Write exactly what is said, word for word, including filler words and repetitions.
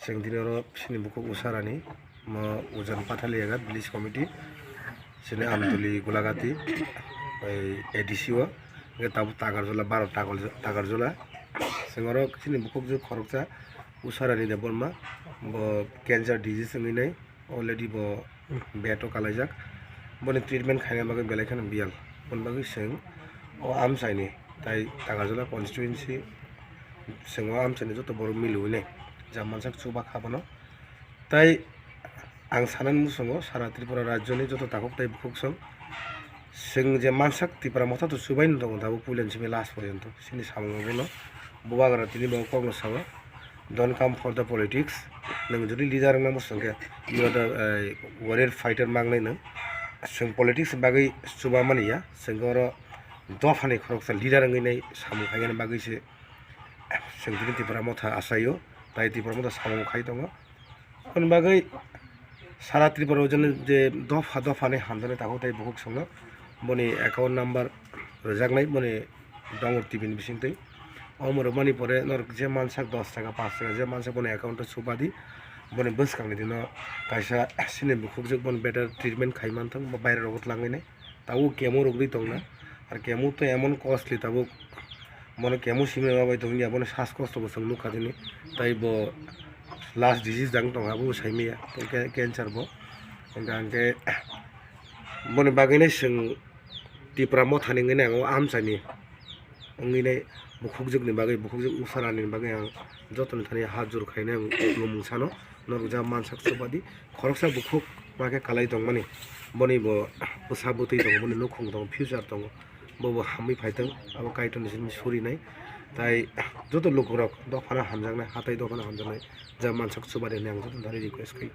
Chwng tini oro chini bukhuk Usarani, mo Ujan Pathalia Ghat Village Committee, chini Amtuli Gulagati, bai A D C o, hwnkhe tabuk Takarjula, baro Takarjula. Chwng oro chini bukhuk je khoroksa Usarani Debbarma, bo cancer disease wngwi nai, already bo bed o kalaijak. Boni treatment khaina bagwi belai kheno biyal. Boni bagwi chwng o amchaini tai Takarjala constituency, chwng o amchaini joto borok miliwi nai jam mansak chuba kha bono. Tai ang sanani muchungo sara Tripura rajyoni joto takhuk tai bukhuk song, chwng je mansak Tipra Motha to chubaino tongo tabuk puilani simi last porjonto. Chini samung bono bubagra tini bo kokno sao. Don't come for the politics. Nwng jodi leader wngna muchung khe, you are the, eh, warrior fighter mangnai nwng. Chwng politics ni bagwi chuba mani ya, chwng oro dophani khoroksa leader wngwi nai samung khainani bagwi se chwng tini Tipra Motha achaio, tai Tipra Motha samung khai tongo. Aboni bagwi sara Tripura o je dopha dopha ni hamjaknai takhuk tai bukhuk songno boni account number rwjaknai, boni Dongor T V ni bisingtwi. Omo rwmani pore norok je mansak dos taka, panch taka je mansak boni account o chuba di, boni bwskangni dino kaisa chini bukhukjwk bono better treatment khai manthung, bo baire rogo twlangwi nai. Tabuk chemo rwgwi tongna, ar chemo to emon costly tabuk, bono chemo simi rwbai tongya, bono sas kosto bo chwng nukha tini, tai bo last disease dang tongha, bo saimaya, tei cancer bo. Hwnkha hwnkhe boni bagwino chwng Tipra Mothani wngwi nai ang o amchaini wngwi nai bukhukjwkni bagwi, bukhukjwk Usarani bagwi ang jotoni thani hat jor khainai ang mung sano. Norok jam mansak chubadi khoroksa bukhuk ma khe kalai tongmani, boni bo bwsa bwtwi tongo, boni nukhung tongo, future tongo, bo bo hamwi phaitong, abo Kaitorni simi surinai. Tai joto lukurok dophano hamjaknai, hatai dophano hamjaknai, jam mansak chubadi hinwi ang jotoni thani request khaio.